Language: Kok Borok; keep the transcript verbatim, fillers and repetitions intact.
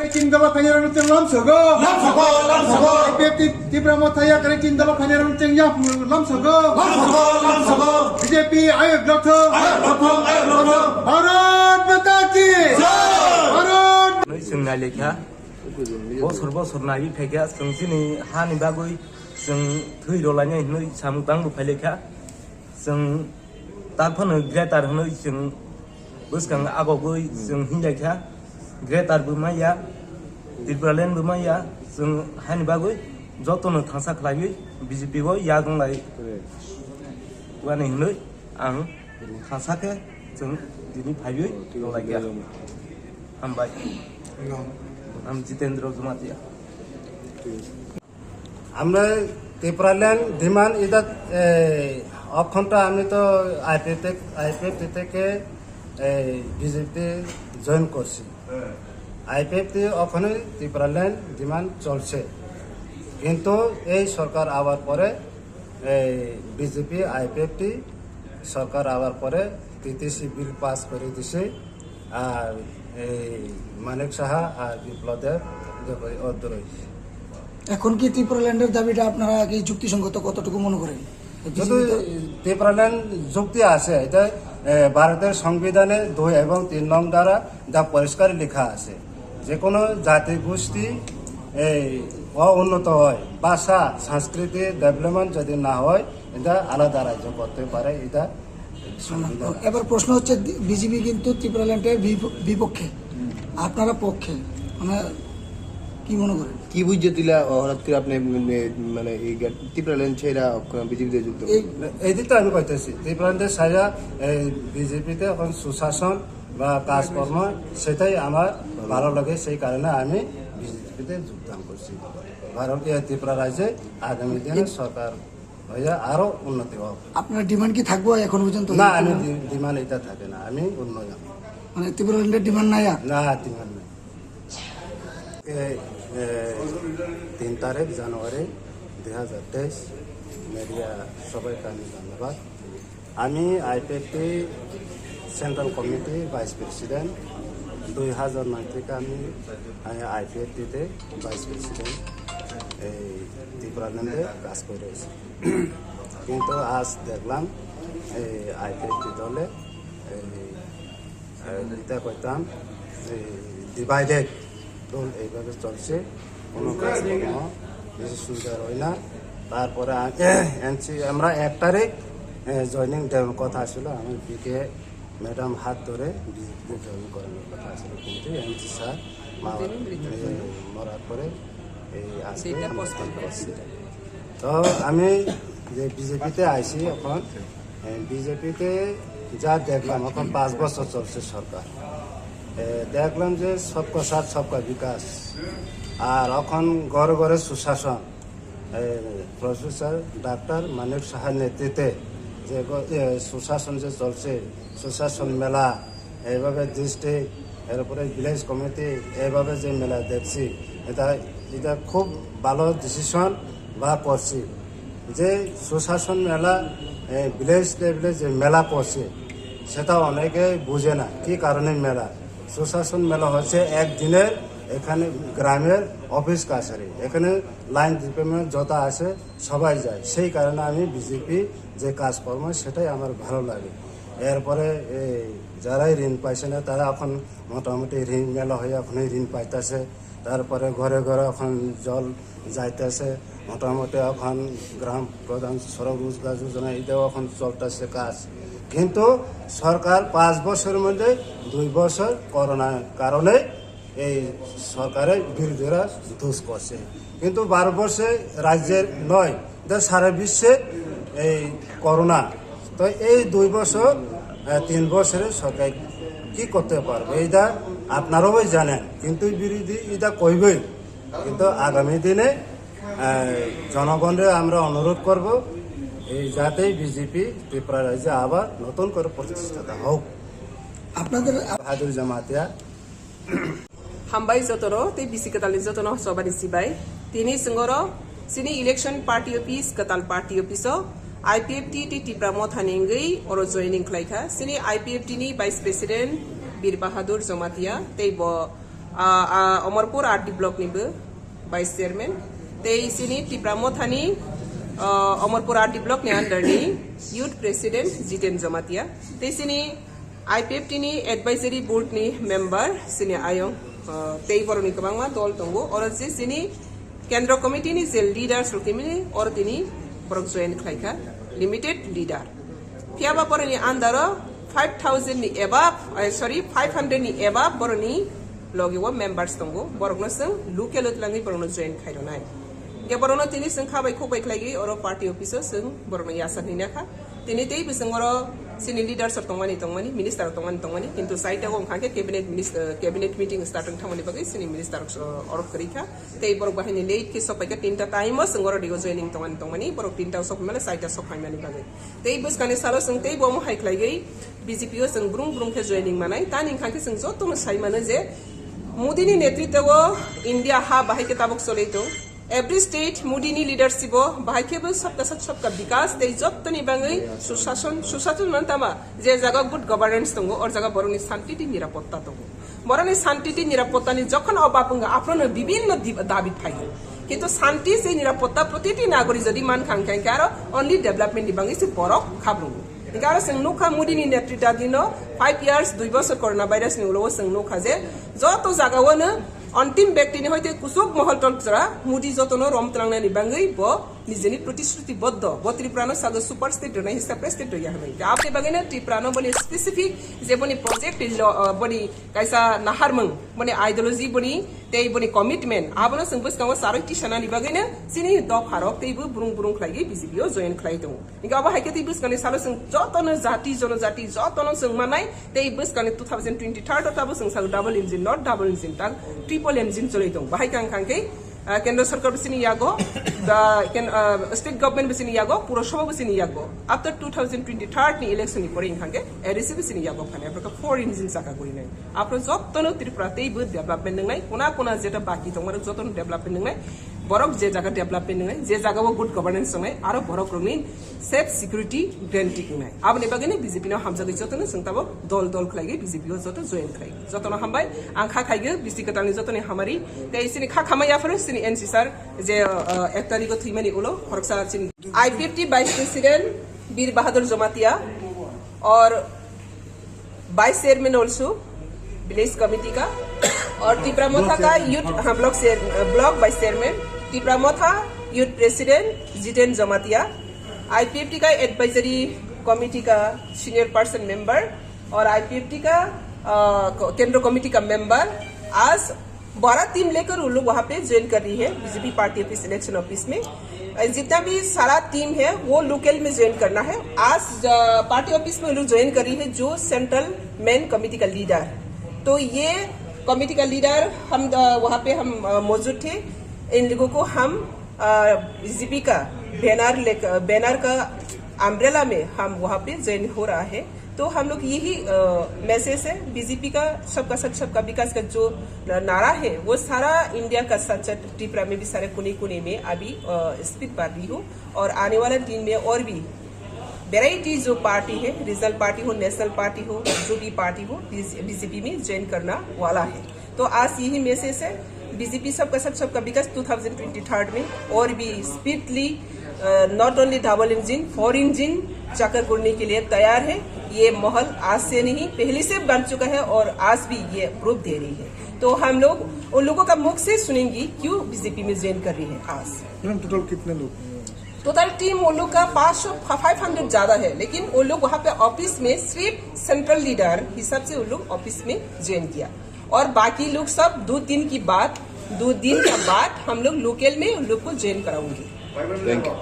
Tin dala phainai rok cheng lam sogo. Lam sogo, lam sogo. I P F T Tipra Motha ya kare tin dala phainai rok cheng ya lam sogo. Lam sogo, lam sogo. B J P ayok dotho. Ayok dotho, ayok dotho. Bharat Mata ki. Jai. Bharat. Noi seng nai lekha. Bosor bosor nai phaikha seng sini hani bagwi seng thwi rolainai hinwi samung tangbo phailekha. Chwng tak phano greater hwnwi chwng bwskang agogwi chwng hinlai kha, greater bo maya, Tipraland bo maya, chwng haini bagwi jotono thangsa khlaiwi B J P o yak wnglai wani hwnwi ang thangsa khe chwng tini phaiwi tonglai kha. Hambai. Ang Jitendra Jamatia. আমরা ত্রিপুরাল্যান্ড ডিমান্ড এটা, এ, অক্ষণটা আমি তো আইপিএফ থেকে, আইপিএফ থেকে, এ, বিজেপিতে জয়েন করছি। আইপিএফ থেকে ওখানে ত্রিপুরাল্যান্ড ডিমান্ড চলছে, কিন্তু এই সরকার আবার পরে, এই বিজেপি আইপিএফটি সরকার আবার পরে টিটিসি বিল পাস করে দিছে। আর এই মানিক সাহা আর বিপ্লব দেব, দেব অদ্রই। এখন কি ত্রিপুরাল্যান্ডের দাবিটা আপনারা কি যুক্তিসঙ্গত, কতটুকু মনে করেন? যদি ত্রিপুরাল্যান্ড যুক্তি আছে, এটা, এ, ভারতের সংবিধানে দুই এবং তিন নং ধারা যা পরিষ্কার লেখা আছে, যে কোনো জাতিগোষ্ঠী এই অউন্নত হয়, ভাষা, সংস্কৃতি ডেভেলপমেন্ট যদি না হয়, এটা আলাদা রাজ্য করতে পারে, এটা সংবিধান। এবার প্রশ্ন হচ্ছে, বিজেপি কিন্তু ত্রিপুরাল্যান্ডের বিপ-, বিপক্ষে, আপনারা পক্ষে, মানে কি মনে করেন? কি বুঝছে দিলা হঠাৎ করে আপনি, মানে, মানে এই ত্রিপুরাল্যান্ড ছেড়া বিজেপিতে যুক্ত? এই এই দিক তো আমি কইতেছি, ত্রিপুরাল্যান্ডের সাইডা এই বিজেপিতে এখন সুশাসন বা কাজকর্ম, সেটাই আমার ভালো লাগে, সেই কারণে আমি বিজেপিতে যোগদান করছি। ভারতীয় ত্রিপুরা রাজ্যে আগামী দিনে সরকার হয়ে আরো উন্নতি হোক। আপনার ডিমান্ড কি থাকবো এখন পর্যন্ত? না, আমি ডি-, ডিমান্ড এটা থাকে না, আমি উন্নয়ন। মানে ত্রিপুরাল্যান্ডের ডিমান্ড নাই আর? না, ডিমান্ড নাই। এই, এ, তিন তারিখ জানুয়ারি দুই হাজার তেইশ, মিডিয়া সবাইকে আমি ধন্যবাদ। আমি IPFT central committee vice president, দুই হাজার নয় থেকে আমি, আমি আইপিএফটিতে ভাইস প্রেসিডেন্ট এই ত্রিপুরাল্যান্ডে কাজ করে আছি। কিন্তু আজ দেখলাম এই আইপিএফটি দলে এই, এই, এটা কইতাম, এই ডিভাইডেড দল এইভাবে চলছে, কোনো কাজকর্ম বেশি সুবিধা হয় না। তারপরে আ-, এনসি আমরা এক তারিখ, এ, জয়েনিং দেওয়ার কথা ছিল, আমার পিকে ম্যাডাম হাত ধরে বিজেপিতে জয়েন করানোর কথা ছিল, কিন্তু এনসি স্যার মা-, এ, মরার পরে এই আজকে ডেটটা আমরা পোস্টপোন করছি। তো আমি যে বিজেপিতে আইছি এখন, এ, বিজেপিতে যা দেখলাম, এখন পাঁচ বছর চলছে সরকার। এ, দেখলাম যে সবকা সাথ সবকা বিকাশ, আর এখন ঘরে ঘরে সুশাসন। এ, প্রফেসর ডাক্তার মানিক সাহার নেতৃত্বে যে গ-, এ, সুশাসন যে চলছে, সুশাসন মেলা, এইভাবে ডিস্ট্রিক্ট, এরপরে ভিলেজ কমিটি, এইভাবে যে মেলা দেখছি, এটা, এটা খুব ভালো ডিসিশন বা করছি। যে সুশাসন মেলা, এ, ভিলেজ লেভেলে যে মেলা করছে, সেটা অনেকে বুঝে না, কি কারণে মেলা। সুশাসন মেলা হচ্ছে একদিনের, এখানে গ্রামের অফিস কাছারি, এখানে লাইন ডিপার্টমেন্ট যত আছে সবাই যায়, সেই কারণে আমি বিজেপি যে কাজকর্ম সেটাই আমার ভালো লাগে। এরপরে এই যারাই ঋণ পাইছে না, তারা এখন মোটামুটি ঋণ মেলা হয়ে এখনই ঋণ পাইতেছে। তারপরে ঘরে ঘরে এখন জল যাইতেছে, মোটামুটি এখন গ্রাম প্রধান সড়ক রোজগার যোজনা এটাও এখন চলতেছে কাজ। কিন্তু সরকার পাঁচ বছরের মধ্যে দুই বছর করোনার কারণে এই সরকারের বিরোধীরা দুষ করছে, কিন্তু ভারতবর্ষে রাজ্যের নয়, এটা সারা বিশ্বে এই করোনা। তো এই দুই বছর, আহ, তিন বছরে সরকার কি করতে পারবে, এটা আপনারাও জানেন, কিন্তু বিরোধী এটা কইবেই। কিন্তু আগামী দিনে, আহ, জনগণরে আমরা অনুরোধ করব, এই যাতে বিজেপি ত্রিপুরা রাজ্যে আবার নতুন করে প্রতিষ্ঠিত হোক। আপনাদের বাহাদুর Jamatia. Hambai jotono tei bisi kwtalni jotono chobani sibai. Tini chwng oro chini election party office, kwtal party office o I P F T tei Tipra Motha ni wngwi oro joining khlai kha. Chini I P F T ni vice president Bir Bahadur Jamatia tei bo Ah, ah, Omorpur R D block ni bo vice chairman. Tei sini Tipra Motha ni, ah, Omorpur R D block ni under ni youth president Jiten Jamatia. Tei sini I P F T ni advisory board ni member sini ayong, ah, tei borok ni kwbangma dol tongo. Oro je sini Kendra committee ni je leaders rok tini oro tini borok join khlai kha, limited leader. Phiya ba boroni under o five thousand ni above, eh, sorry, five hundred ni above boroni logi o members tongo. Borokno chwng local o twlangwi borokno join khai rwnai. Hingke borokno tini chwng kha bai khuk bai khlaiwi oro party office o chwng borokno yasa hwnwi nakha. Tini tei bwswng oro chini leaders rok tongmani, tongmani, minister rok tongmani, tongmani, kintu saita o wngkha khe cabinet minis-, eh, cabinet meeting start wng thangmani bagwi chini minister rok, eh, oro kwrwi kha. Tei borok bahai ni late khe sok pai kha tinta time o chwng oro digo joining tongmani, tongmani, borok tinta o sok mani, saita sok phaimani bagwi. Tei bwskangni salo chwng tei bo omo hai khlaiwi B J P o chwng brung brung khe joining manai. Tani wngkha khe chwng jotono sai mano je Modi ni netritwo o India ha bahai khe tabuk cholwi tong. Every state Modi ni leadership o bahai khe bo sabka sath sabka bikas tei jotoni bagwi susason, susason man tama je jaga good governance tongo, or jaga borokni santi tei nirapotta tongo. Borokni santi tei nirapotta ni jokhon obab wngkha, aphrono bibinno dib-, dabi phaio. Kintu santi tei nirapotta protiti nagori jodi mankha, hingkhe, hingkhe aro only development ni bagwi se borok khabrungo. Hingkhe aro chwng nukha Modi ni netritadino five years, dui bosor corona virus ni ulo o chwng nukha je joto jaga o no antim byakti ni hoite kuchuk mohol tolchara Modi jotono rom tlangnani bagwi bo nijeni protishruti boddo. Bo Tripura no sago super state rwnai, separate state rwya hwnwi. Aboni bagwi no Tripura no boni specific je boni project lo, uh, boni kaisa naharmung, boni ideology, boni tei boni commitment, abono chwng bwskango charwi tisanani bagwino chini dopharok teibo brung brung khlaiwi B J P o join khlai tongo. Hingke abo hai khe tei bwskangni salo chwng jotono jati, jonojati jotono chwng mannai, tei bwskangni two thousand twenty-third o tabo chwng sago double engine, not double engine, tang triple engine choli tong. Bahai kang kang khe, ah, Kendra Sarkar bisini yago, the ken-, ah, state government bisini yago, Purasabha bisini yago. After two thousand twenty-third ni election ni pore wngkha khe A D C bisini yago phani, aphro khe four engine chaka guri nai. Aphro jotono Tripura teibo development wngnai, kuna kuna jeta baki tongmani jotono development wngnai. Borok je jaga development wngnai, je jaga o good governance wngnai, aro borok rokni safe security guarantee wngnai. Aboni bagwino B J P no hamjagwi jotono chwng tabuk dol dol khlaiwi B J P o joto join khlai. Jotono hambai, ang kha khaigwi bisi kwtalni jotoni hamari, tei chini kha khama yapharo chini N C sir je, uh, ek tarikh o thwimani ulo khoroksa chini I P F T Vice President Bir Bahadur Jamatia or Vice Chairman also, village committee ka, और Tipra Motha ka youth, हाँ, block chair, block vice chairman, Tipra Motha youth president Jiten Jamatia, I P F T का advisory committee का senior person member और I P F T का, अ, केंद्र committee का member। आज बड़ा टीम लेकर वो लोग वहाँ पे ज्वाइन कर रही है BJP party office, election office में। जितना भी सारा टीम है वो लोकल में ज्वाइन करना है। आज, अ, पार्टी ऑफिस में वो लोग ज्वाइन कर रही है जो सेंट्रल मेन कमेटी का लीडर। तो ये कमेटी का लीडर हम, अ, वहाँ पे हम, अ, मौजूद थे। इन लोगों को हम, अ, बीजेपी का बैनर लेकर, बैनर का अम्ब्रेला में हम वहाँ पे ज्वाइन हो रहा है। तो हम लोग यही, अ, मैसेज है बीजेपी का, सबका साथ सबका विकास का जो नारा है वो सारा इंडिया का साथ साथ त्रिपुरा में भी सारे कोने कोने में अभी, अ, स्पीड बढ़ रही हो और आने वाला दिन में और भी वैरायटी जो पार्टी है, रीजनल पार्टी हो, नेशनल पार्टी हो, जो भी पार्टी हो, बीजेपी में ज्वाइन करना वाला है। तो आज यही मैसेज है, बीजेपी सबका साथ सबका विकास टू थाउजेंड ट्वेंटी थर्ड में और भी speedly, not only double engine, four engine चक्कर घूरने के लिए तैयार है। ये माहौल आज से नहीं, पहले से बन चुका है और आज भी ये प्रूफ दे रही है। तो हम लोग उन लोगों का मुख से सुनेंगे क्यों बीजेपी में ज्वाइन कर रही है आज। मैडम, टोटल कितने लोग हैं? टोटल टीम उन लोग का पाँच सौ, फाइव हंड्रेड ज्यादा है, लेकिन उन लोग वहाँ पे ऑफिस में सिर्फ सेंट्रल लीडर हिसाब से उन लोग ऑफिस में ज्वाइन किया, और बाकी लोग सब दो दिन की बाद, दो दिन का बाद हम लोग लोकल में उन लोग को ज्वाइन कराऊंगे। Thank you.